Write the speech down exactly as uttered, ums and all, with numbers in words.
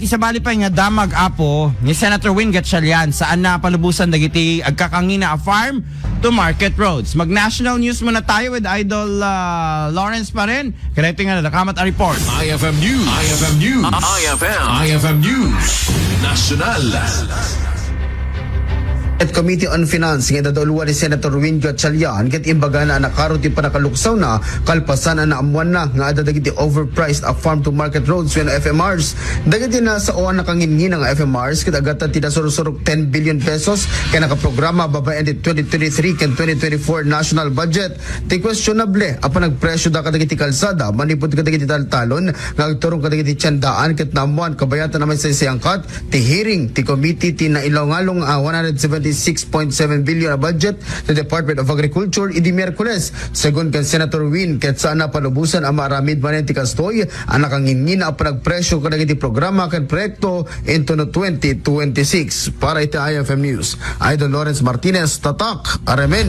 Sabali pay nga damag, Apo, ni Senator Win Gatchalian, saan na palubusan dagiti agkakangina a farm to market roads. Mag-national news muna tayo with Idol, ah, Lawrence pa rin. Kaya ito nga nadakamat a report. I F M News. I F M News. I F M. I F M News. National. At Committee on Finance nga idadauluan ni Senator Win Gatchalian ket imbagana a nakaro ti panakaluksawna kalpasan a naammuanna nga adda dagiti overpriced a farm to market roads wenno F M Rs. Dagiti nasao a nakanginngina nga F M Rs ket agatta ti nasursurok ten billion pesos ken nakaprograma babaen ti twenty twenty-three ken twenty twenty-four national budget. Ti questionable a panagpresyoda kadagiti kalsada manipud kadagiti taltalon nga agturong kadagiti tiendaan ket naammuan kabayatan a maisaysayaangkat ti hearing ti committee ti nailungalung a one hundred seventy-six point seven billion a budget ti Department of Agriculture idi Miyerkules. Segun ken Senator Win, ket saan a palubosan a maaramid manen ti kastoy a nakanginngina a panagpresyo kadagiti programa ken proyekto intono twenty twenty-six. Para iti I F M News, Idol Lawrence Martinez, Tatak, Aremen.